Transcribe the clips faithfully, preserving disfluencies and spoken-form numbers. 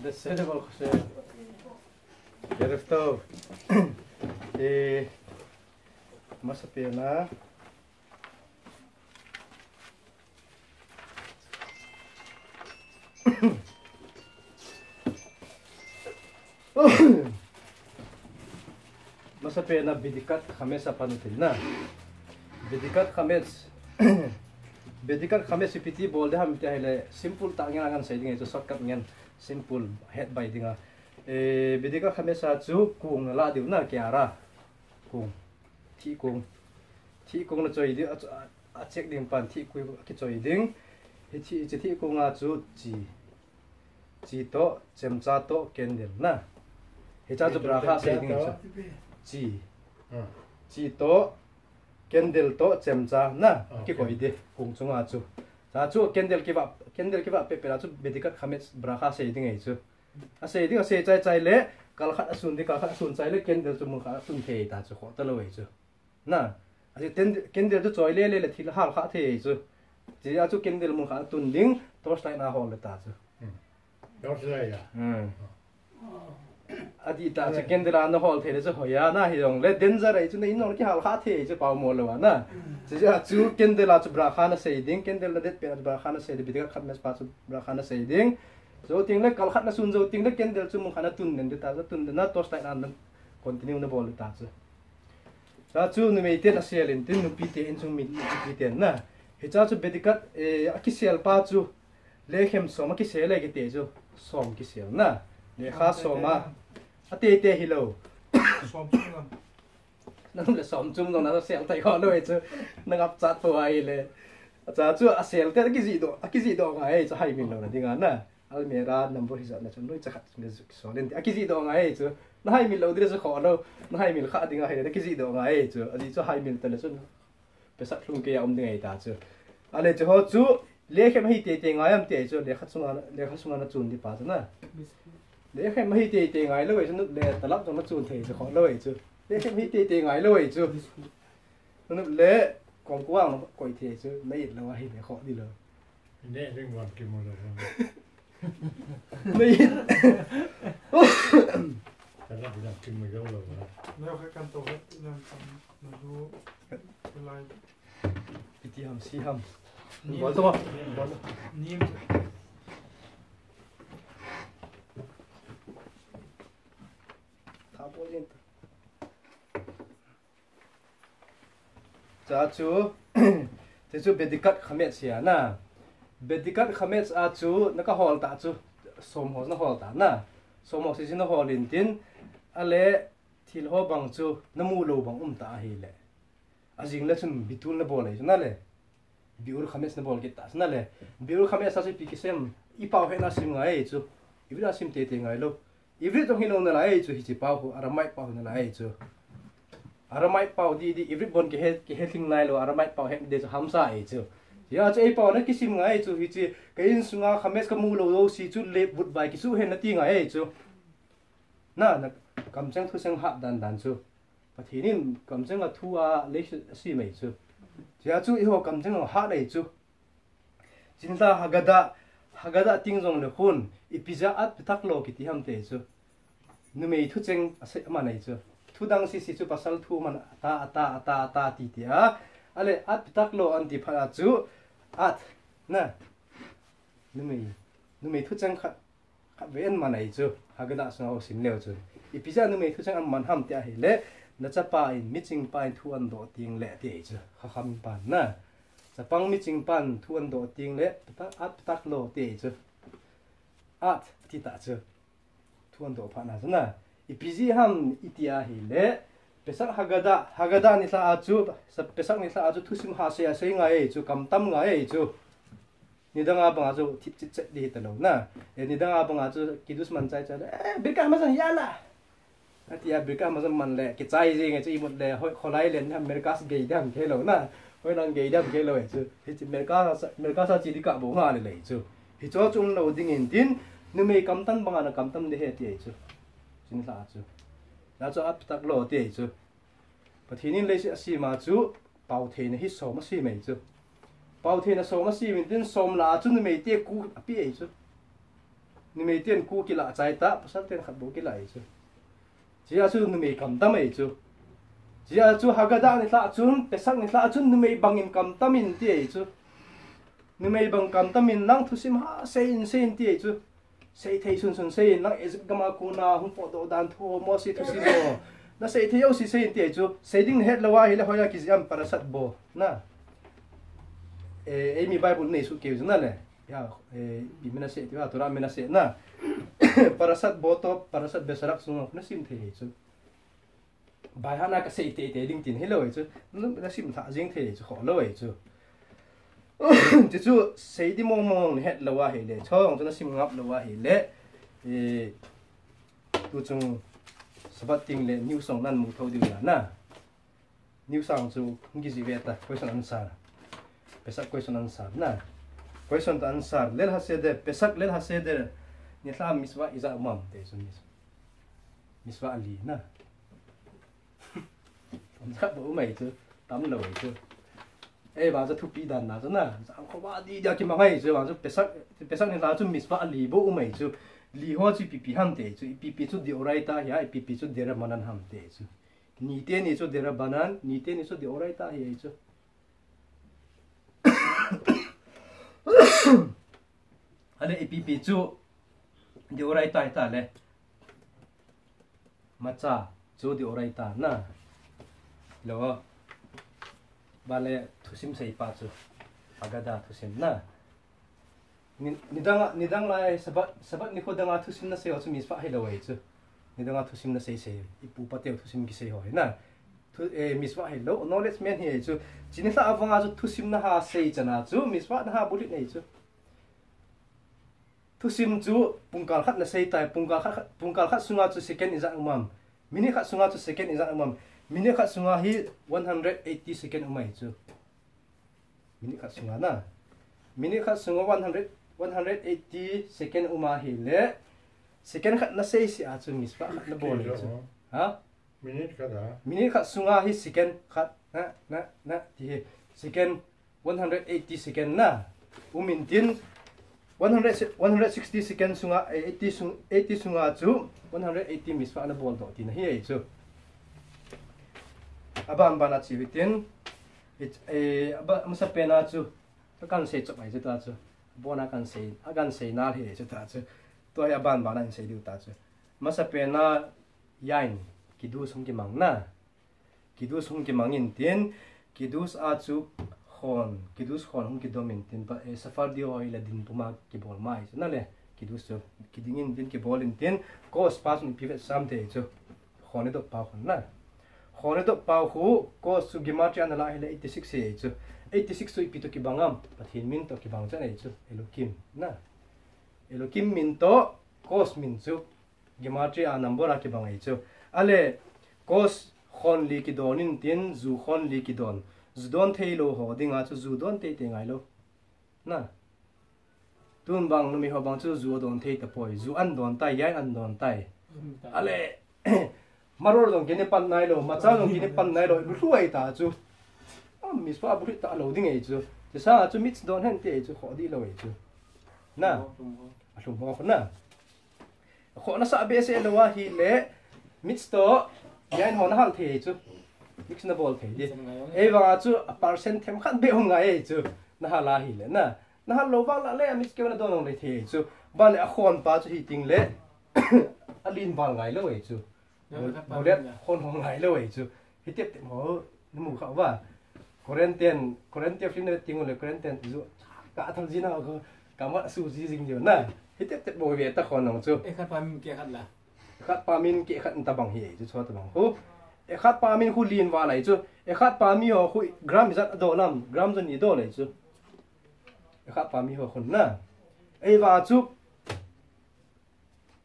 The syllable khose. Gerefto. E, masa pena. Masa pena Bedikat Chametz a pan u tin na. Bedikat Chametz. Bedikat Chametz ipi ti bol ding ham ti ahile simple tah ngen ngen sei ding ahi chu, shortcut ngen, simple het bai dinga. E, Bedikat Chametz a chu kong na la diu na, kiara. Kong. Thih kong. Thih kong na choi diu, a, a, a check ding pan thih kong kichoi ding. Hiche, hiche thih kong a chu chi. Chi toh, chemcha toh, candle na. Hiche chu bracha sei ding chu. Chi. Ah. Chi toh, candle toh, chemcha na. Ah, kikoi ding, kong chunga chu. Cha chu candle kivah, candle kivah pehpeh a chu Bedikat Chametz bracha sei ding ahi chu. Asei ding, asei chai chai le, kal khat asun ding, kal khat asun chai le, candle chu mun khat atun thei ta chu, khoh talou ahi chu. Na, achu ten-, candle chu choi le le le thil hal kha thei chu. Chea chu candle mun kha tun ding, torchlight na hol le ta chu. Hmm. Torchlight a? Hmm. Ati ta chu, candle a na hol thei le chu hoi a, na hi jong le danger ahi chu, na in jong kihal kha thei chu, pao mo lou a na. Chea chu candle a chu bracha na sei ding, candle na det pet a chu bracha na sei ding, Bedikat Chametz pa chu bracha na sei ding. Jou teng le kal khat na sun jou teng le candle chu mun khat na tun den ding ta chu, tun den na torchlight a na continue na bol ding ta chu. Cha chu numei ten asel in tin, nupi te, insung mi, nupi ten na. Hicha chu Bedikat, eh, akisel pa chu. Lechem som akisel e kiti chu. Som kisel na. Lekha som a. Atei tei hilou. Som chung lam. Nang le som chung lam na sel tai kho lou e chu. Na ngap chat po ahile. Cha chu asel te akijih doh, akijih doh ngai e chu, haimil louna dinga na. Almirah number hijat na chu, noi chakhat chun le chu kisol in ti. Akijih doh ngai chu. Na haimil lou ding le chu khoh lou. Na haimil kha ding ahile, na kijih doh ngai chu. Ajeh chu haimil ta le chu, pesak lhung kei a um ding ahi ta chu. Ale chu ho chu, lechem hi tei tei ngai am ti chu, lekha chunga, lekha chunga na chun ding pa chu na. Lechem hi tei tei ngai lou e chu, nup le talap jong na chun thei chu, khoh lou e chu. Lechem hi tei tei ngai lou e chu. Nup le kongkuang koi thei chu, na it lou ahile khoh ding lou. Ne ring wan kimu lou. Nei. Kala bilang kim mai jong lou na. Leo kha kan to, kan kan, na du, lai. Iti ham, si ham. Ni. Bol to, bol. Ni. Tha bol jin. Cha chu, chu chu Bedikat Chametz hi a na. Bedikat Chametz a chu, na ka hol ta chu, som ho na hol ta na. Som ho si si na hol in tin, ale thil ho bang chu, na mu lou bang um ta ahile. Ajing le chun bitul na bol e chu na le. Biur Chametz na bol kit ta chu na le. Biur Chametz a chu ipi kisem, i pao he na sim ngai e chu. Ivit a sim tei tei ngai lou. Ivit jong hilou nalai chu, hiche pao hu, Aramaic pao hu nalai chu. Aramaic pao di di, Ivit bon kihe, kihe lhing nai lou, Aramaic pao he di chu hamsa e chu. Hia chu ei pao na kisim ngai chu, hiche, ka insunga Chametz ka mu lou jouse chu le vut vai kisu hen na ti ngai e chu. Na, na, kamcheng thucheng hat dan dan chu. Pathen in kamcheng a thu a le si mai chu. Hia chu eiho kamcheng a hat nei chu. Chin la Haggadah, Haggadah ting jong le khun, ipi jeh a at petak lo kiti ham ti chu. Numei thucheng asei aman ahi chu. Thu dang sisi chu pasal thu man ata, ata, ata, ata ti ti a. Ale at petak lo an ti phat a chu. At, na. Numei, numei thucheng khat, khat ve an man ahi chu. Haggadah sunga ho sim leu chu. Ipi jeh a numei thucheng an man ham ti ahile. Na chapa in, miching pa in thu an doh teng le ti ahi chu. Chacham pan na. Chapang miching pan thu an doh teng le, petak, at petak lo ti chu. At ti ta chu. Thu an doh phat na chu na. Ipi jeh ham iti ahile, Pesach Haggadah, Haggadah nilhah a chu, Pesach nilhah a chu thusim hahsa asei ngai e chu, kam tam ngai e chu. Nidang a bang a chu thip chit chet di hita lou na. E, nidang a bang a chu kiddush man chai chai le, eh, Birkat Hamazon yalla. Ati a Birkat Hamazon man le, kichai jing e chu imut le, hoi, kholai len ham, Merkaz gei dam kei lou na. Hoi lang gei dam kei lou e chu. Hiche Merkaz, Merkaz a chi di kah bou nga le le chu. Hicho chu um lou ding in tin, numei kamtan bang a na kamtam di he ti e chu. Chin la chu. La chu at petak lo ti e chu. Pathen in leiset a sim a chu, pao theina hi som a sim e chu. Pao theina som a sim in tin, som la a chu numei te ku a pe e chu. Numei ten ko kila chai ta, pasal ten khat bou kila ahi chu. Chia chu numei kam tam ahi chu. Chia chu Haggadah ni lha chun, Pesach ni lha chun numei bangin kam tam in ti ahi chu. Numei bang kam tam in nang thusim ha sei in sei in ti ahi chu. Sei thei sun sun sei in nang Egypt gam a kona hung potdoh dan thu ho, Mose thusim ho. Na sei thei jouse sei in ti ahi chu. Sei ding na het lou ahile hoiya kijih am, Parashat Bo. Na. Eh, eimi Bible nei soh keu chu na le. Ya, eh, ipi Menashe ti ha, Torah Menashe na. Parashat Bo toh, Parashat Besalach sunga na sim thei ahi chu. Baiha na ka sei teitei ding tin hilou ahi chu. Na, na sim lha jing thei chu, kholou ahi chu. Chuchu sei di mong mong na het lou ahile, chong chu na sim ngap lou ahile, eh, tu chung Sabbath ting le news jong nan mu thou diu na. News a chu hung kijih ve ta, question answer. Pesach question answer na. Question to answer. Leil HaSeder, Pesach Leil HaSeder ni lha mitzvah ijat um am ti chu, mitzvah. Mitzvah li na. Tam ja bou um ahi chu, tam lou ahi chu. Ei, vang chu thupi dan na chu na. Jang kho ba di dia kimang ahi chu, vang chu Pesach, Pesach ni lha chu mitzvah li bou um ahi chu. Li ho chu ipi pi ham ti chu, ipi pi chu deoraita ahi a, ipi pi chu derabanan ham ti chu. Ni teni chu derabanan, ni teni chu deoraita ahi ahi chu. Ale ipi pi chu deoraita ahi ta le. Matzah chu deoraita na. Lo. Bale thusim seipa chu. Haggadah thusim na. Ni, nidang a, nidang lai Sabbath, Sabbath nikho dang a thusim na sei ho chu mitzvah hilou ahi chu. Nidang a thusim na sei sei. Ipu ipa teu thusim kisei ho ahi na. Thu, eh, mitzvah hilou, acknowledgement ahi chu. Chuni lha avang a chu thusim na ha sei chan a chu, mitzvah na ha bulhit ahi chu. Thusim chu pungkal khat na sei tai, pungkal khat, pungkal khat sunga chu second ijat um am. Minute khat sunga chu second ijat um am. Minute khat sunga hi one hundred eighty second um ahi chu. Minute khat sunga na. Minute khat sunga one hundred, one hundred eighty second um ahile. Second khat na sei sei a chu mitzvah khat na bol ahi chu. Ha? Minute khat a? Minute khat sunga hi second khat, na, na, na, ti hi. Second, one hundred eighty second na. Um in tin, one hundred, one hundred sixty second sunga, eh, eighty sung, eighty sunga chu, one hundred eighty mitzvah na bol doh tina hi ahi chu. Aban ban a chi hitin, it, eh, aba, masapen a chu, ka kan sei chop ahi chu ta chu. Abon a kan sei, a kan sei nal hi ahi chu ta chu. Tua hi aban ban a in sei diu ta chu. Masapen a, Yain, kiddush hung kimang na. Kiddush hung kimang in tin, kiddush a chu khon, kiddush khon hung kidom in tin, pa, eh, Sephardi ho hi la din puma kibol mai chu na le. Kiddush chu kiding in tin, kibol in tin, kos pa chu ipi vet sam te chu. Khon idop pau khun na. Khon idop pau khu, kos chu gematria na la hi le eighty six hi chu. Eighty six chu ipi to kibang am, Pathen min to kibang chan ahi chu. Elokim na. Elokim min to, kos min chu. Gematria number a kibang ahi chu. Ale, kos khon li kidon in tin, zu khon li kidon. Zu don thei lou ho dinga chu zu don teitei ngai lou. Na. Tun bang numei ho bang chu zu adon thei tapoi. Zu an don tai, yain an don tai. Ale, maror jong kine pan nai lou, macha jong kine pan nai lou, lu lu ahi ta chu. A, mitzvah bulhit ta lou ding ahi chu. Chusanga chu mitzvah don hen ti ahi chu, kho di lou ahi chu. Na. Alhum ho na. Kho na sah behseh lou ahile, mitzvah to, yain ho na hal thei chu. Mix na bol thei di. Ei vang a chu, a percent themkhat beh hung ngai chu. Na hal ahile na. Na hal lou vang la le, a mitzvah keu na don hung le thei chu. Ban le a khon pa chu hi ting le. A lin val ngai lou ahi chu. Bolet khon hong ngai lou ahi chu. Hi tep tep ho, na mu kha uva. Korean ten, Korean ten film na ting le Korean ten zu. Ka thal jin a ko, ka mat su ji jing jo na. Hi tep tep bol ve ta khon nong chu. Ekhat pa min keh khat la. Ekhat pa min keh khat ta bang hi, chu chua ta bang. Hu. Ekhat pa min khu lin val ahi chu. Ekhat pa mi ho khu gram ijat adon am, gram jani adon ahi chu. Ekhat pa mi ho khun na. Ei vang chu.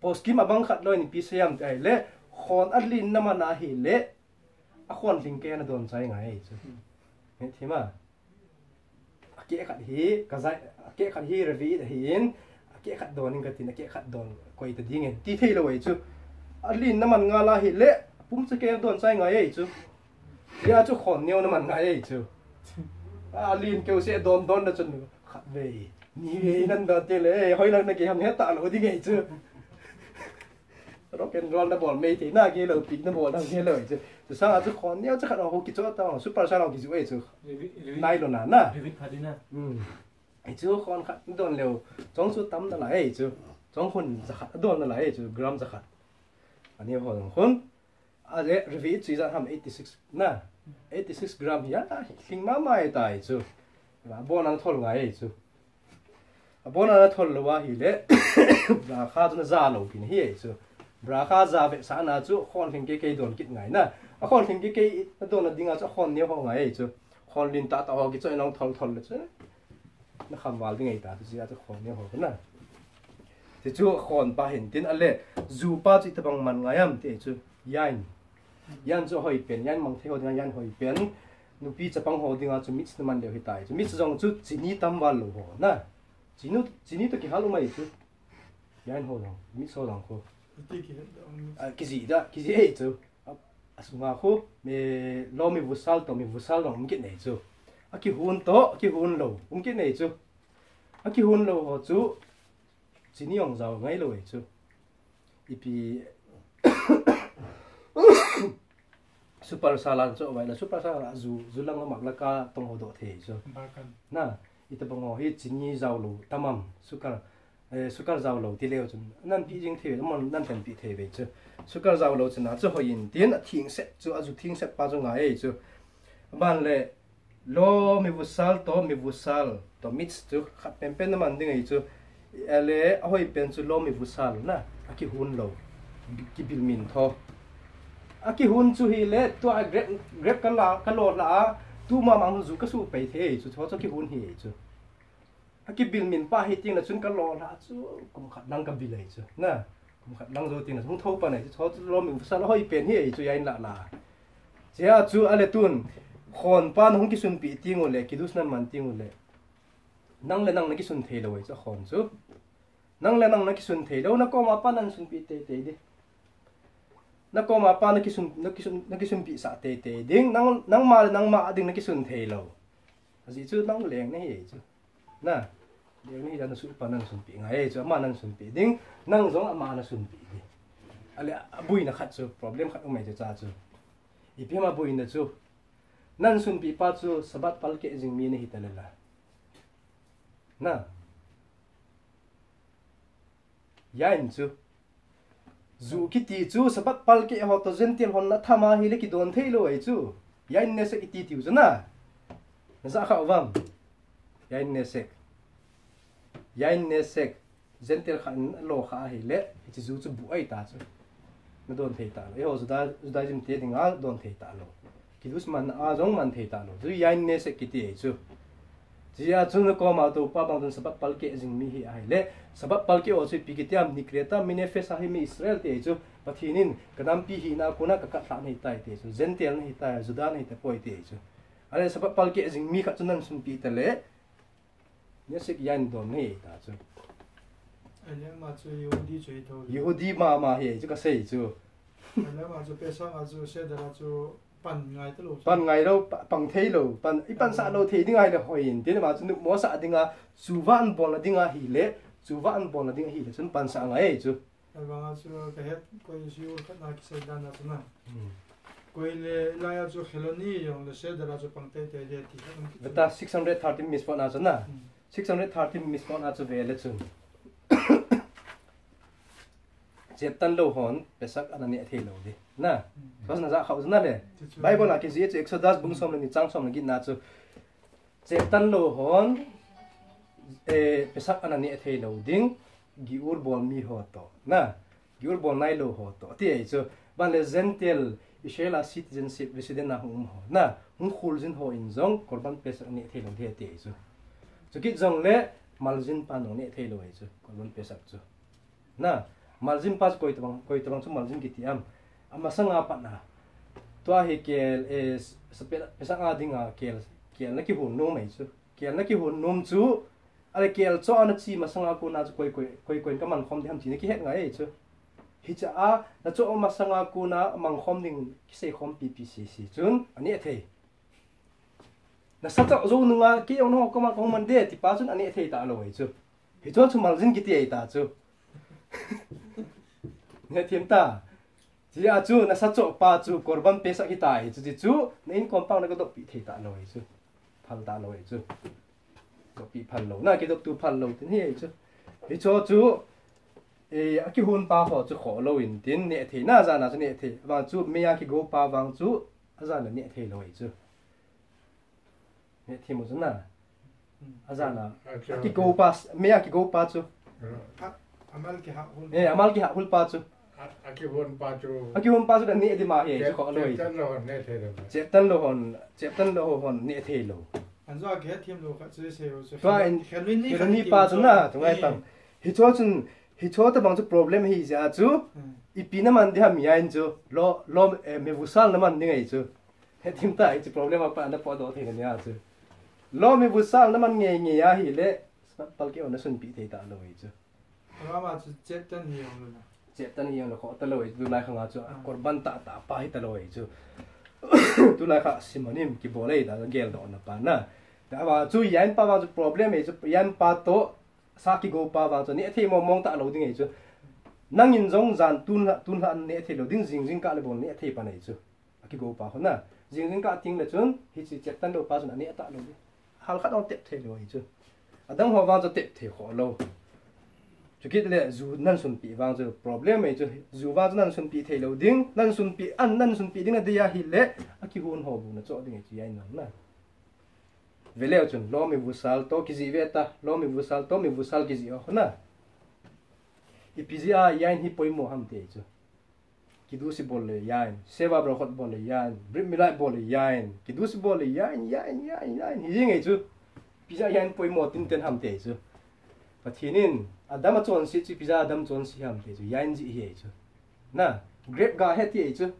Poskim abang khat lou in ipi sei am ti ahile, khon a lin na man ahile, a khon lhing keh na don chai ngai ahi chu. He thima. A keh khat hi, ka jai, a keh khat hi revi'it ahin, a keh khat don in ka tin, a keh khat don koi ta ding in. Ti thei lou ahi chu. A lin na man ngal ahile, pum cha keh na don chai ngai ahi chu. Hia chu khon neo na man ngai ahi chu. A lin keu se don don na chun khat ve. Ni ve nan da te le, eh, hoi lang na ke ham he ta lo ding ei chu. Rock and roll na bol mei te na ke lo pi na bol na ke lo chu. Tu sang a chu khon neo chu khat ho ki chu ta super sa lo ki chu ei chu. Nai lo na na. Vivid khat na. Hmm. Ei chu khon khat don leo. Chong chu tam na la ei chu. Chong khun za khat don na la ei chu. Gram za khat. Ani ho khun. A le, revi chu ijat ham eighty six na. Eighty six gram hi a, hling mama e tai chu. Abon ana thol ngai e chu. Abon ana thol lou a hi le, bra kha chu na ja lou kin hi e chu. Bra kha ja ve sa na chu, khon hling ke ke don kit ngai na. A khon hling ke ke na don na ding a chu, a khon neo ho ngai e chu. Khon lin ta ta ho ki chu, nong thol thol le chu. Na kham val ding ei ta, tu sia chu khon neo ho na. Ti chu khon pa hin tin a le, zu pa chu itabang man ngai am ti chu. Yain. Yain chu hoi pen, yain mang thei ho dinga yain hoi pen. Nupi chapang ho dinga chu mix na man leo hi tai. Chu mix jong chu chini tam val lou ho na. Chini, chini to kihal umai chu. Yain ho jong, mix ho jong khu. Iti ki het da ong. A, kiji da, kiji ei chu. A, asunga khu, me lo mi vusal to, mi vusal jong um kit nei chu. A kihun to, a kihun lou, um kit nei chu. A kihun lou ho chu, chini ong jao ngai lou ei chu. Ipi super salan chu vai la super salan a zu, zu lang mak la ka tong ho do thei chu. Bakan. Na, itabang ho hi chini jao lou tamam, sugar, eh, sugar jao lou ti leu chun. Nan pi jing thei, mon nan tan pi thei ve chu. Sugar jao lou chun a chu hoi in tin a thing set chu, a zu thing set pa chu ngai ei chu. Ban le, lo mi vusal to, mi vusal to mix chu khat pen pen na man ding ei chu. A le, a hoi pen chu lo mi vusal na, a kihun lou. Kibil min tho. A kihun chu hi le, tua grep, grep ka la, ka lo la a, tu ma ma zu ka su pei thei ei chu, tho chu kihun hi ei chu. A kibil min pa hi ting na chun ka lo la chu, kum khat lang ka bil ei chu. Na, kum khat lang zo ting na, hung tho pa nei chu, tho chu lo mi vusal a hoi pen hi ei chu, yain la la. Chia chu a le tun, khon pa na hung kisun pi ting u le, kidus nan man ting u le. Nang le nang na kisun thei lou ei chu, khon chu. Nang le nang na kisun thei lou, na koma pa nan sun pi tei tei di. Na koma pa na kisun, na kisun, na kisun pi sa tei tei ding, nang, nang ma le nang ma ding na kisun thei lou. A ji chu nang leng na hi ei chu. Na, deu ni dan su pa nan sun pi ngai chu, ama nan sun pi ding, nang jong ama na sun pi ding. A le, a buina khat chu, problem khat um ei chu cha chu. Ipi ma buina chu. Nan sun pi pa chu, Sabbath pal ke jing mi na hi ta le la. Na. Yain chu. Zu kiti chu Sabbath pal ke ho to Gentile hon na thama hi le kidon thei lou ei chu. Yain nesek iti tiu chu na. Na ja kha vam. Yain nesek. Yain nesek. Gentile khat in lo kha hi le. Hichi zu chu bu ei ta chu. Na don thei ta lou. Eiho Juda, Judaism te dinga don thei ta lou. Kidus man a jong man thei ta lou. Chu yain nesek kiti ei chu. Chia chu na koma to pa bang tun Sabbath pal ke jing mi hi ahi le. Sabbath pal ke o chu pi kiti am nikreta minefesh ahim mi Israel ti ei chu. Pathen in ka nampi hina kona ka kat lha nei tai ti ei chu. Gentile nei tai, Juda nei ta poi ti ei chu. A le Sabbath pal ke jing mi khat chu nan sun pi ta le. Nesek yain don nei ta chu. A le ma chu Yehudi chu hi tho. Yehudi ma ma hi ei chu ka sei chu. A le ma chu Pesach a chu Seder a chu Pan ngai ta lou. Pan ngai lou, pa-, pang thei lou, pan, i pan sa lou thei ding ahi le hoi in, tin ma chu nu mo sa ding a, chu van bol na ding ahi le, chu van bol na ding ahi le, chun pan sa ngai chu. Avang a chu ka het koi siu khat na kisei dan a chu na. Hmm. Koi le lai a chu Kheloni jong le Seder a chu pang tei tei le ti khat um ki chu. Veta six hundred thirteen misfot na chu na. Hmm. Six hundred thirteen misfot na chu ve le chun. Cheptan lou hon, Pesach ana neh thei lou di. Na, hmm. Bas na ja khau na le. Chu chu. Bible a kijih chu Exodus bung som le ni chang som le get na chu. Cheptan lou hon, eh, Pesach ana neh thei lou ding, Giur bol mi ho to. Na, Giur bol nai lou ho to. Ti ei chu, ban le Gentile, Israel a citizenship resident na hung um ho. Na, hung khul jin ho in jong, Korban Pesach neh thei lou di ti ei chu. Chu kit jong le, maljin pa nong neh thei lou ei chu, Korban Pesach chu. Na, maljin pa chu koi tabang, koi tabang chu maljin kiti am. Amasanga pat na. Tua hi kel, eh, sa pe, Pesach a dinga kel, kel na kihun nom ei chu. Kel na kihun nom chu, a le kel chu ana chi masanga kona chu koi, koi, koi, koi ka man khom di ham ti na kihet ngai ei chu. Hicha a, na chu masanga kona mang khom ding kisei khom pi pi si si chun, ani a thei. Nasa choh jou nunga, kei jong nangho koma kahung man ding, ti pa chun aneh thei talou ahi chu. Hichu chu maljin kiti ahi ta chu. Neh thim ta. Chua chu nasa choh pa chu korban pesach hita ahi chu, ti chu, na inkom pang na kidoppi thei talou ahi chu. Phal talou ahi chu. Doppi phal lou. Na kidoptu phal lou tin hi ahi chu. Hichu chu, e, akihon pa ho chu khoh lou in tin neh thei. Na jan a chu neh thei. Vang chu mei a kigou pa vang chu, ajan a neh thei lou ahi chu. Neh thim u chu na. Hmm. Ajan a. A, chu. Akigou pa, mei a kigou pa chu. A, amal kihah hul. Eh, amal kihah hul pa chu. A, akihon pa chu. Akihon pa chu aneh ding ahi, chu khoh lou ahi. Cheptan lou hon neh thei lou. Cheptan lou hon, cheptan lou hon neh thei lou. Anjo a kihet thim lou khat chu sei u chu. Tua in, Kheloni khat ni pa chu na, tu ngai tang. Hichu chun, hichu tabang chu problem ahi jeh a chu. Hmm. Ipi na man ding ham jeh in chu. Lo, lo, eh, mevusal na man ding ahi chu. Hethim ta, hichu problem a pat na potdoh thei na nia chu. Lo mevusal na man ngei ngei ahile, smat palkeh o na sunpeh thei talou ahi chu. Ama chu cheptan hi jong lou na. Cheptan hi jong lou khoh talou ahi, tulai khang a chu, ah, korban tahtah pa hi talou ahi chu. Tulai kha simanim kibol ahi ta, geldoh na pa na. Tua vang chu yain pa vang chu problem ahi chu, yain pa toh, sa kigou pa vang chu, neh thei mong mong talou ding ahi chu. Nangin jong jan tun la, tun la neh thei lou ding, jing jingkah le bol neh thei pan ahi chu. Akigou pa ho na. Jing jingkah teng le chun, hiche cheptan lou pa chun aneh talou ding. Hal khat jong tep thei lou ahi chu. Adang ho vang chu tep thei khoh lou. Chukit le ju nan sunpeh vang chu problem ahi chu. Ju vang chu nan sunpeh thei lou ding. Nan sunpeh, an nan sunpeh ding na dei ahile. Akihon ho bu na choh ding ahi chu yain vang na. Ve leu chun, lo mevusal toh kijih ve ta. Lo mevusal toh mevusal kijih ho na. Ipi jeh a yain hi poimo ham ti ahi chu. Kiddush bol le yain, sheva brachot bol le yain, brit mila bol le yain, kiddush bol le yain, yain, yain, yain. Hi jing ahi chu. Ipi jeh a yain poimo tinten ham ti ahi chu. Pathen in Adam achonset chu, ipi jeh a Adam chonset ham ti ahi chu. Yain jeh hi ahi chu. Na, grape ga he ti ahi chu.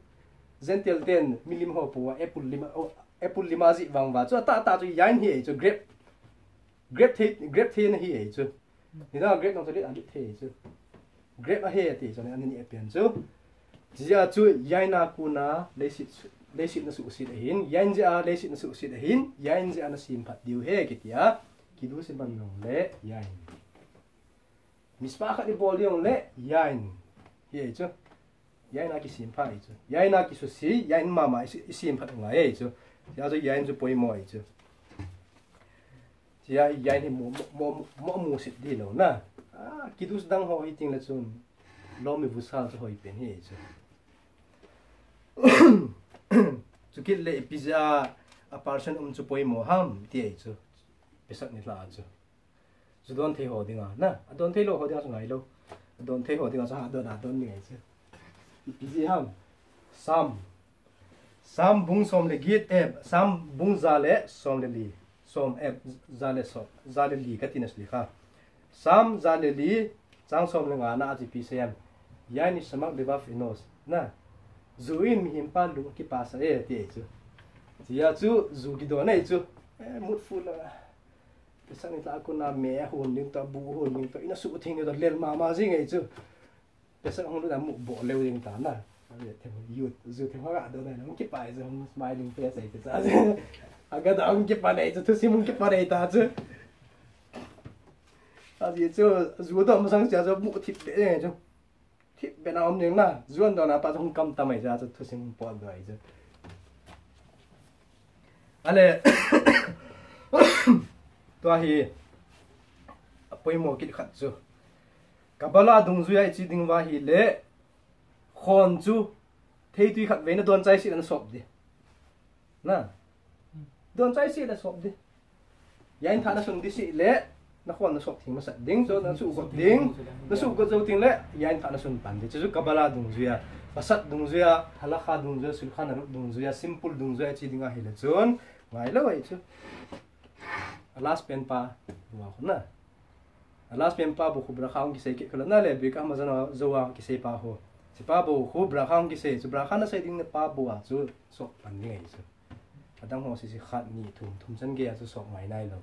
Gentile ten milim ho pou a apple lim a, oh, apple lim a jih vang uva chu. Atahtah chu yain hi ahi chu. Grape. Grape thei, grape thei na hi ahi chu. Nidang a grape nang chu lit a lit thei chu. Grape ahe ti chu, ani ni apen chu. Jeh a chu yain a kona leiset, leiset na suhset ahin, yain jeh a leiset na suhset ahin, yain jeh a na semphat diu ahi kiti a, kiddush iman jong le yain. Mitzvah khat ibol jong le yain. Hi ahi chu. Yain a kisemphat ahi chu. Yain a kisuse, yain mama i, isemphat u ngai ahi chu. Tia chu yain chu poimo ahi chu. Tia yain hi mo, mo, mo, mo, moset di lou na. Ah, kiddush dang ho hi teng le chun. Lo mevusal chu hoi pen hi ahi chu. Chukit le ipi jeh a person um chu poimo ham ti ahi chu. Pesach ni lha chu. Ju don thei ho dinga, na, adon thei lou ho dinga chu ngai lou. Adon thei ho dinga chu ha don, adon ni ngai chu. Ipi jeh ham. Psalm. Psalm bung som le get, eh, Psalm bung ja le som le li. Som, eh, ja le som, ja le li kati na sli kha. Psalm ja le li, chang som le nga na a chu ipi sei em. Yain nishamak levav enos. Na. Ju in mihem pa lung akipasah e, ti ahi chu. Tia chu, ju kidon ahi chu. Eh, mutful a. Pesach ni lha a kona me ahon ding toh, bu ahon ding toh, in asuhtheng ding toh, lel mama jing ahi chu. Pesach hung lut a mu bol leu ding ta na. Ju, ju themkhat ga don ahi, hung kipan ahi chu, hung smiling face ahi chu. Aga da hung kipan ahi chu, thusim hung kipan ahi ta chu. Ajeh chu, ju don masang chu, mu thip be ahi chu. Thip be na um ding na, ju don a pat hung kam tam ahi chu, thusim hung potdoh ahi chu. Ale, tua hi, apoimo kit khat chu. Kabbalah dungjuia iche ding uva ahile, khon chu, theitwi khat vei na don chai seh le na sop ding. Na. Don chai seh le sop ding. Yain thah na sun ding seh le, na khon na sop theng masat ding, so na suhgot ding, na suhgot jou teng le, yain thah na sun pan ding. Chu chu Kabbalah dungjuia, Pesach dungjuia, Halakha dungjuia, Shulchan Aruch dungjuia, simple dungjuia iche ding ahile chun, ngai lou ahi chu. A last pen pa, bou khu na. A last pen pa bou khu bracha hung kisei kit kha lou na le, Birkat Hamazon a jou a kisei pa ho. Hiche pa bou khu bracha hung kisei, chu bracha na sei ding na pa bou a chu sop pan ding ahi chu. Adang ho sese khat ni thum, thum chan gei a chu sop ngai nai lou.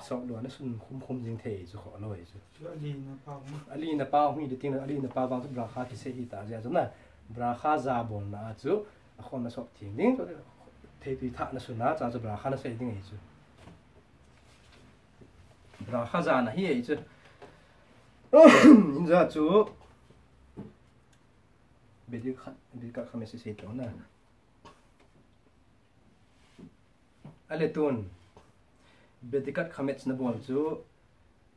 Sop lou a na sun khum khum jing thei chu khoh lou ahi chu. Chu ali na pa hung. Ali na pa hung hi ding teng le, ali na pa vang chu bracha kisei hi ta jeh a chu na. Bracha ja bolna a chu, akhon na sop theng ding chu. Theitui thah na suna cha chu bracha na sei ding ahi chu. Bracha jana hi ahi chu. Hinja chu Bedikat, Bedikat Chametz sei to na. Ale tun Bedikat Chametz na bol chu,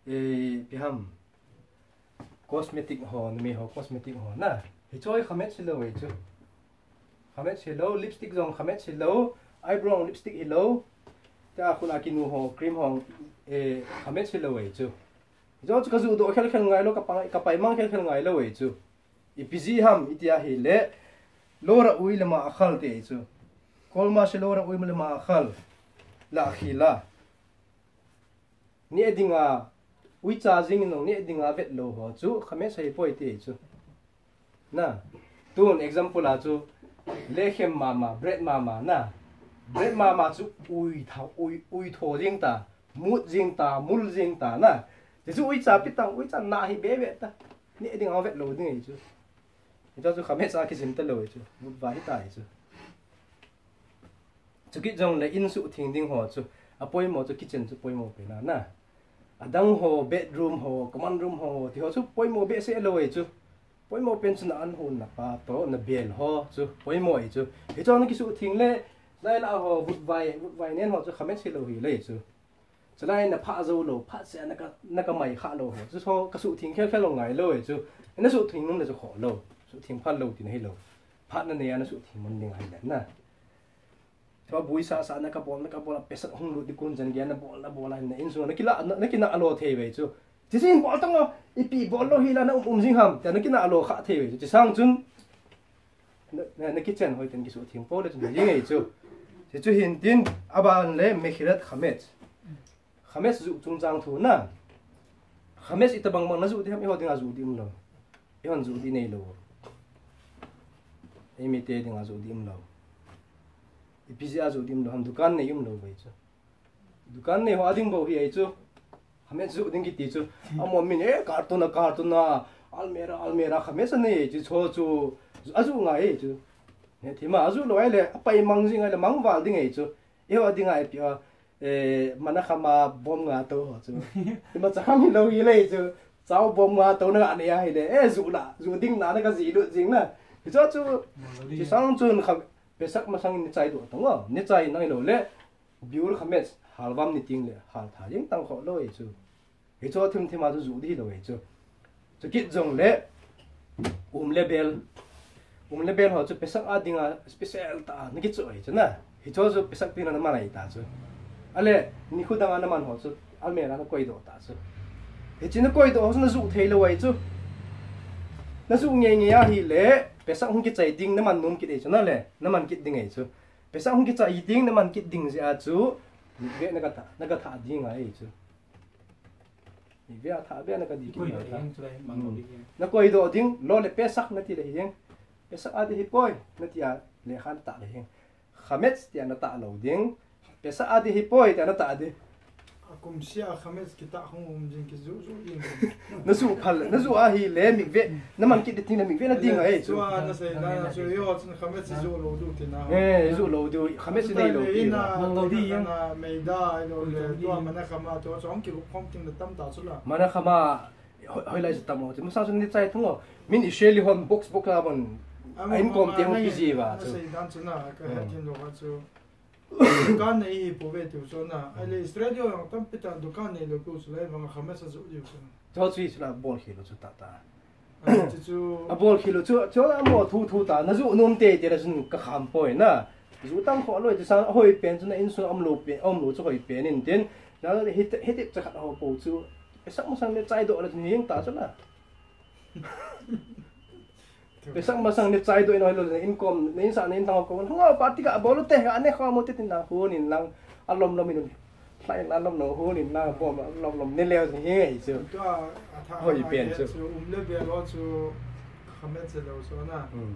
eh, ipi ham, cosmetic ho, numei ho cosmetic ho na. Hichu Chametz hilou ahi chu. Chametz hilou, lipstick jong Chametz hilou, eyebrow lipstick hilou. Tia khun a kinu ho, cream ho, eh, Chametz hilou ahi chu. Hichu chu ka juh doh khel khel ngai lou, ka pa, ka paimang khel khel ngai lou ahi chu. Ipi jeh ham iti ahile, לא ראוי למאכל ti ahi chu. כל מה שלא ראוי למאכל, לאכילה. Neh dinga, uicha jing in jong neh dinga vet lou ho chu Chametz ahipoi ti ahi chu. Na, tun example a chu, לחם mama, bread mama, na. Bread mama chu ui tha, ui, ui tho jing ta, mut jing ta, mul jing ta, na. Ti chu uicha pi tang, uicha na hi be be ta. Neh dinga vet lou ding ahi chu. Hichu chu Chametz a kijim talou ahi chu. Vut vai hita ahi chu. Chukit jongle in suhtheng ding ho chu, apoimo chu kitchen chu poimo pen a na. Adang ho, bedroom ho, common room ho, ti ho chu poimo behseh lou ahi chu. Poimo pen chu na an hon na pa to, na bel ho chu poimo ahi chu. Hichu na kisuhtheng le, lai la ho, vut vai, vut vai nen ho chu Chametz hilou hile chu. Chulai na phah jou lou, phat seh a na ka, na ka mai khah lou ho. Chu so ka suhtheng khel khel lou ngai lou ahi chu. Na suhtheng nom le chu kho lou. Suhtheng phat lou tina hilou. Phat na nei a na suhtheng nom ding ahile na. Chu buisa sa na ka bol, na ka bol a Pesach hung lut ding kun jan gei a na bol, na bol a na insung na kila, na, na kina lou thei ve chu. Chuche in bol tang o, ipi bol lou hi la na um um jing ham. Tia na kina lou kha thei ve chu. Chusang chun Na, na, na kitchen hoi ten kisuhtheng pou le chun jing ahi chu. Chuche chu hin tin, aban le מכירת חמץ. Chametz juh chungchang thu na. Chametz itobang bang na juh ding ham, eiho dinga juh ding umlou. Eihon juh ding neilou. Eimite dinga juh ding umlou. Ipi jeh a juh ding umlou ham, dukan nei umlou ve chu. Dukan nei ho a ding bou hi ahi chu. Chametz juh ding kiti chu. Amahon min, eh, carton a, carton a, almirah, almirah, Chametz anei chu, chu, chu, ajuh ngai chu. Neh thim a, ajuh lou ahile, apaimang jing ahile, mangval ding ahi chu. Eiho dinga ipi a, eh, mana khama bom nga to ho chu. Imacha kham hilou hile chu. Chao bom nga to na nei ahile, eh, juh la, juh ding na, na ka ji lut jing na. Hichu chu, chusang chun kha, Pesach masang in neh chai doh tang o, neh chai nai lou le. Biur Chametz, halvam ni ting le, hal tha jing tang kho lou ahi chu. Hichu thim thim a chu juh ding hilou ahi chu. Chukit jongle, um le bel. Um le bel ho chu Pesach a dinga special tah a na kichoh ahi chu na. Hichu chu Pesach tina na man ahi ta chu. Ale, nikho dang a na man ho chu, almirah a na koidoh ta chu. Hiche na koidoh ho chu na juh thei lou ahi chu. Na juh ngei ngei ahile, Pesach hung kichai ding na man nom kit ahi chu na le, na man kit ding ahi chu. Pesach hung kichai ding na man kit ding jeh a chu, mikveh na ka thah, na ka thah ding ahi chu. Mikveh a thah beh na ka ding kit na. Na koidoh ding, lo le Pesach na ti le hi jeng. Pesach a ding hi poi, na ti a lekha na tah le hi jeng. Chametz tia na tah lou ding. Pesach a ding hi poi tia na tah ding. Akum sia Chametz kitah hung um jing kijuh juh ding. Na juh phal, na juh ahile mikveh, na man kit ding le mikveh na ding ahi chu. Chua na sei na chu yo chun Chametz juh lou diu tina. Eh, juh lou diu, Chametz nei lou diu. Mang lou ding. Na meida, ahilou le, tua mana khama, tua chong kihup khom ting le tam ta chu la. Mana khama, hoi, hoilai chu tam o. Chu masang chu neh chai thung o. Min Israeli hon box box a bon. A inkom te hon kiji uva chu. Sei dan chu na, ka het thim lou chu. Dukan nei hi pou ve tiu chu na. Ahile Israeli ho jong tampi tah dukan neilou tiu chu lai vang Chametz a juh diu chu. Chu chu hi chu la bol khel lou chu tah tah. Ah, chu chu. A bol khel lou chu, chu amaho thu thu ta, na juh nom tei tei le chun ka kham poi na. Juh tang kho lou, chusang a hoi pen chu na insung a um lou pen, a um lou chu hoi pen in tin. Na hi te, hi te cha khat ho pou chu. Pesach masang neh chai doh le chun hi jeng ta chu la. Pesach masang neh chai doh in ahilou le, na inkom, na insah, na intang ho ko. Hung o, party ka bol u te, ka neh khom u te tin na hon in lang, alom lom in. Lai in alom lom hon in lang, bom alom lom neh leu hi ahi chu. Tua, a tha, hoi pen chu. Chu um le bel ho chu, Chametz hilou chu na. Hmm.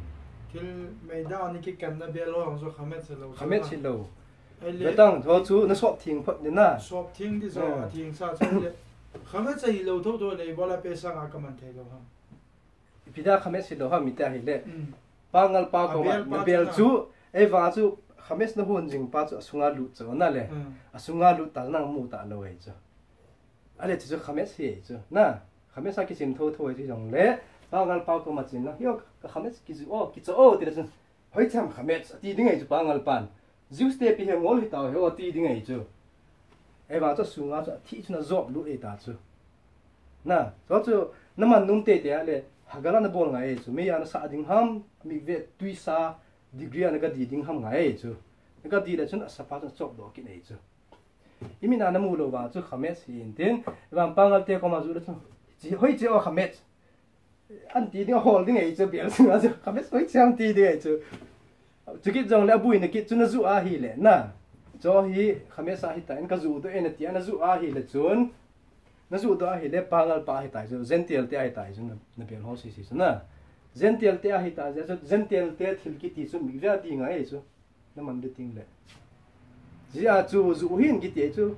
Thil meida ni kikan na bel ho chu Chametz hilou chu na. Chametz hilou. Ahile. Vetang, chu chu na sop theng phot ding na. Sop theng ding chu, eh, a theng sa chu le. Chametz hilou tho tho le, ibola Pesach a ka man thei lou ham. Ipi dia Chametz hilou ham iti ahile. Mm. Pangal pa koma, a bel pa na bel chu, ei vang chu Khamets nahon jing pa chu asunga lut chu na le. Hmm. Asunga lut ta nang mu talou ahi chu. Ale chu chu khamets hi chu. Na, khamets a kisim thotho ahi chu jongle. Pangal pa koma chen lang. Hio, ka khamets kiju o, kicho o, ti le chun. Hoicham khamets, ati ding ahi chu pangal pan. Jews te pi he ngol hi tao he o, ati ding ahi chu. Ahivang chu sunga chu athi chu najop lut ahi ta chu. Na, chu chu naman nom teitei a le, Hagala nabol ngai ahi chu. Mei a nasah ding ham, mikve tuisa, degree a nagadi ding ham ngai ahi chu. Nagadi le chun asapa chun achop doh kit ahi chu. Imin a namu lou vang chu khamets hi intin, vang pangal te koma ju le chu. Chi, hoiche o khamets. An ti ding ahol ding ahi chu, bel sunga chu. Khamets hoiche am ti ding ahi chu. Chukit jongle abuina kit chu naju ahile, na. Chu hi khamets ahi ta, in kaju doh e nati a naju ahile chun. Naju doh ahile pangal pa ahi ta chu, Gentile te ahi ta chu, na, nabel ho sese chu na. Gentile te ahi ta chu, Gentile te thil kiti chu mikve a ti ngai ahi chu. Naman ding le. Jia chu ju hin kiti chu.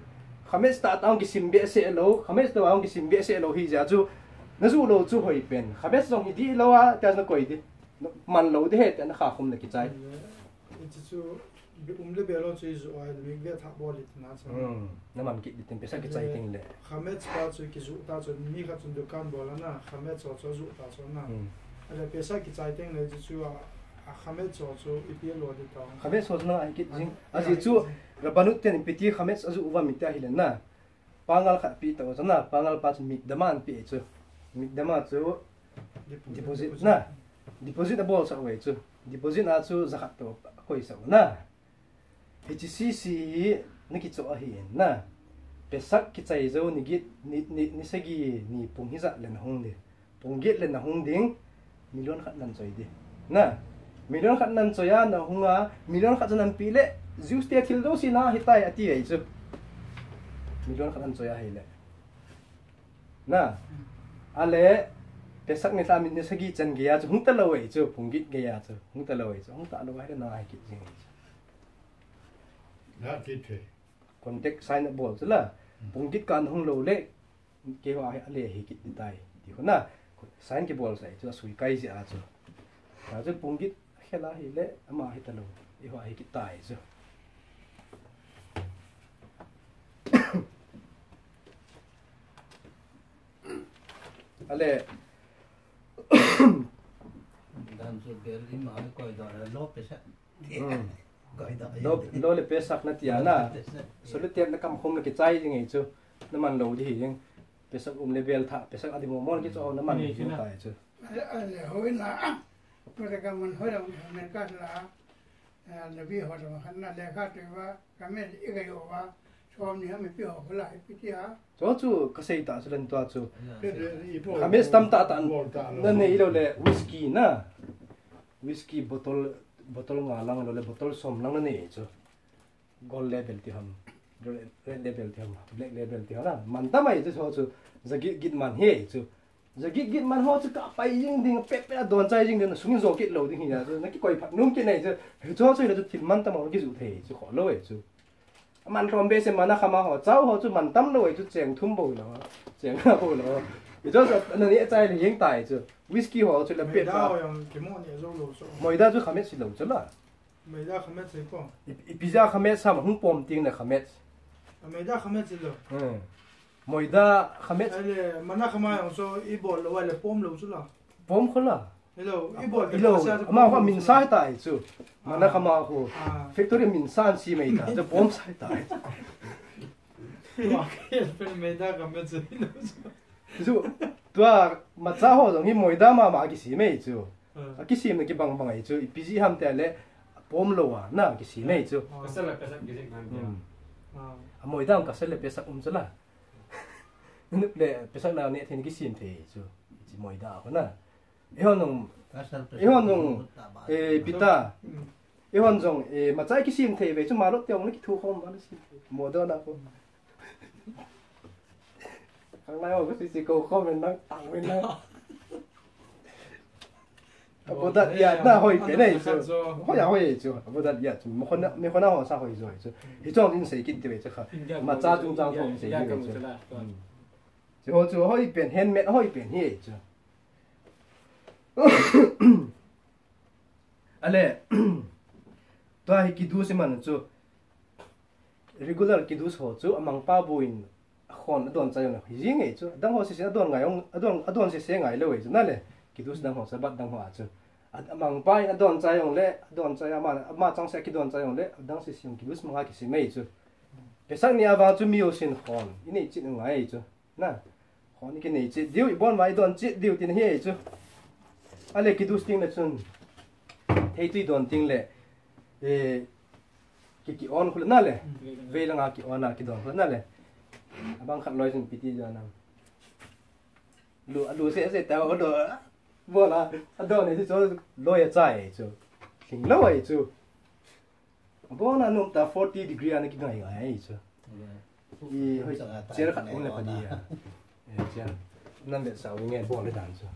Khamets tah tah hung kisim behseh lou, khamets tah hung kisim behseh lou hi jia chu. Naju lou chu hoi pen. Khamets jong hi dih lou a, tia nakoi ding. Man lou ding ahi, tia nakha khum le kichai. Hichu chu, um le bel lou chu i ju a, mikve a thah bol le tina chu. Hmm. Naman kit ding tin, pesa kichai ding le. Khamets pa chu kiju ta chu, mi khat chun dukan bol ana, khamets chu ju ta chu na. Hmm. Ale pesa kichai teng le chu chu a, a khamets chu chu ipi lo ding ta. Khamets chu na ahi kit jing. A, aji chu, rabbanut ten ipi ti khamets aju uva mi ti ahile na. Pangal khat pe tau chu na, pangal pa chu mikdama ahin pe chu. Mikdama chu deposit, deposit na. Deposit abol sah uve chu. Deposit a chu jakhat toh akoi sah u na. Hiche sese hi nakichoh ahi in na. Pesach kichai jou ni get, ni, ni, ni sagi ni pung hijat le nahung ding. Pung get le nahung ding. Million khat nan choi ding. Na. Million khat nan choi a nahung a. Million khat chu nan pe le. Jews te thil jouse nahitai ati ahi chu. Million khat nan choi ahile. Na. Ale. Pesach nilhah ni sagi chan geiya chu hung talou ahi chu. Pung get geiya chu. Hung talou ahi chu. Hung talou ahile nahi kit jing ahi chu. Na ti the. Contract sign abol chu la. Hmm. Pung get kan hung lou le. Keiho a hi ale hi kit ding tai. Ti khu na. Sign kibol sah chu asui kai jeh a chu. Ta chu pung get khel ahile ama hi talou. Eiho a hi kit tai chu. Ale. Dan chu bel ima koi da lo pesa. Hmm. Lo, lo le Pesach nati a na. Lo le Pesach. Solitep na kam khum na kichai ding ahi chu. Naman lou ding ahi jing. Pesach um le bel thah, Pesach adi mo mo kicho naman ding tai chu. Ale, ale, hoi na. Ko le ka man hoi la, America la. A, Levi ho la khan na lekha te va, ka me i ga yo va. Som ni ha me pi ho la, i pi ti ha. Chu chu kasei ta chu len tua chu. Pe de i po. Khametz tamtah tah. Bol ta lo. Nanei lou le whisky na. Whisky bottle, bottle nga lang lou le bottle som lang nanei chu. Gold label ti ham. Red, red label ti ham. Black label ti ham na. Man tamai chu chu. Jagit git man hi chu. Jagit git man ho chu kapai jing ding, pet pet a don chai jing ding, sungin jo kit lou ding hi na chu. Na kikoi phat nom kit nai chu. Hicho chu le chu thil man tam ho kiju thei chu kho lou e chu. Aman lhom behseh mana khama ho, chau ho chu man tam lou e chu cheng thum bou lou. Cheng nga bou lou. Hicho chu nanei chai le jeng tai chu. Whisky ho chu le pet. Moida ho jong kimo ne jou lou chu. Moida chu khametz si lou chu la. Moida khametz si ko. I, ipi jeh a khametz ham hung pom ting le khametz. Moida khametz si lou. Hmm. Moida khametz. Ale, mana khama jong chu i bol lou le pom lou chu la. Pom kho la. Hello, i bol. Hello. Ama kho minsa tai chu. Mana khama kho. Ah. Factory minsa an si mai ta. Chu pom sai tai. Tua ke pen moida khametz si lou chu. Chu, tua, macha ho jong hi moida mama kisem e chu. Hmm. Akisemna kibang bang e chu, ipi jeh ham tile, pom lou a, na kisem e chu. Hmm. Kaseh le Pesach kisem ngan dia. Hmm. Ah. A moida kaseh le Pesach um chu la. Nup le Pesach na ne thei kisem thei chu. Chi moida ko na. Eihon jong, eihon jong, eh, pita. Hmm. Eihon jong, eh, macha kisem thei ve chu, malot te jong le kithu khom ba na si. Moida na ko. Khanglai ho, kasi si ko comment nang tang win nang. Avodah Yad na hoi pen e chu. Hoi a hoi e chu. Avodah Yad chu. Mekhona, mekhona ho sa hoi jo e chu. Hichong in sei kit ti ve chu kha. Macha chungchang thong sei kit ve chu. Hmm. Chu ho chu hoi pen, handmade hoi pen hi e chu. Ale. Hi kiddush iman chu, regular kiddush ho chu amangpa bou in khon adon chai jong le hi jing e chu. Adang ho sese adon ngai jong, adon, adon sese ngai lou e chu, na le. Kiddush dang ho, Shabbat dang ho a chu. A, amangpa in adon chai jong le, adon chai ama, ama chang se kidon chai jong le, adang sese jong kiddush manga kisem e chu. Pesach ni a vang chu mi jousen khon inei chet u ngai e chu. Na, khon ikinei chet diu, ibon uva idon chet diu tina ahi chu. Ale kiddush teng le chun, theitui don teng le, eh, ki, ki on khu le na le. Vei langa ki on a, kidon khu le na le. Abang khat loi chun ipi ti dan ham. Lu, alu sese ta o do. Bola, adon e chu loi achai e chu. Lhinglou e chu. Abon a nom tah forty degree a ana kingai ngai e chu. I, hoi, chair khat um le pha di a. Eh, chair. Nam vetsah u nge bol le dan chu.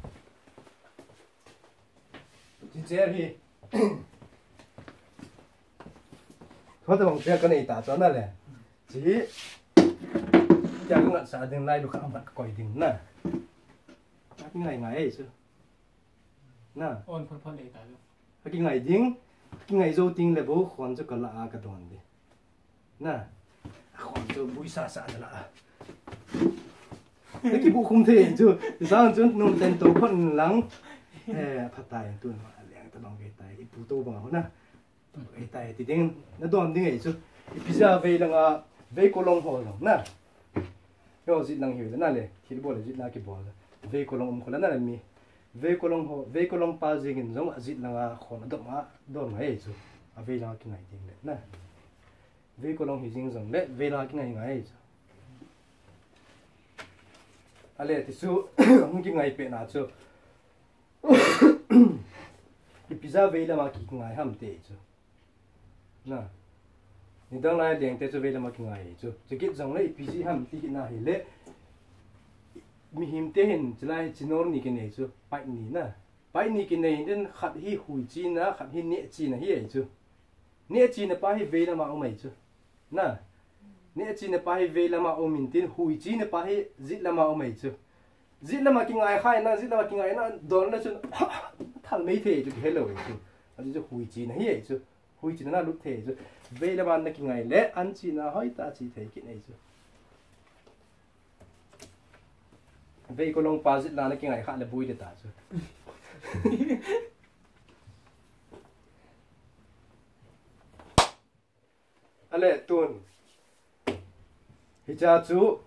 Chi chair hi. Hoi, tabang chair kanei ta chu na le. Chi hi. Chair kangatsah ding lai lukhat amat kakoi ding na. Akingai ngai e chu. Na. On phot phot le ta chu. Akingai ding, akingai jou teng le bou khon chu kala a kadon ding. Na. Khon chu bui sasa na la a. Nakibu khum thei chu, sang chu nom ten tou phot lang. Eh, phatai tun, aleng tabang kei tai, ipu tou bang ho na. Kei tai, ti ding, nadon ding e chu. Ipi jeh a vei langa, vei kolong ho jong na. Yo, jet lang hi le na le, thil bol le jet lang kibol le. Vei kolong um khu le na le mi. Vei kolong ho, vei kolong pa jeng in jong ajet langa khon adom a, don ngai e chu. Avei langa kingai ding le na. Vei kolong hi jeng jong le, vei langa kingai ngai e chu. Ale, ti chu, hung kingai pet na chu. Ipi jeh a vei lama kingai ham ti chu. Na. Nidang lai leng te chu vei lama kingai chu. Chukit jong le ipi jeh ham ti kit na hile. Mihem te hin chulai chinor ni kinei chu. Pait ni na. Pait ni kinei in khat hi hui china, khat hi neh china ahi chu. Neh china pa hi vei lama um e chu. Na. Neh china pa hi vei lama um in tin, hui china pa hi jet lama um e chu. Jet lama kingai khai na, jet lama kingai na, don le chun, thal mei thei chu, hello e chu. Achu chu hui china ahi e chu. Hui china na lut thei chu. Vei lama na kingai le, an china hoi ta chi thei kit e chu. Vei kolong pa jet la na kingai kha le bui le ta chu. Ale tun. Hicha chu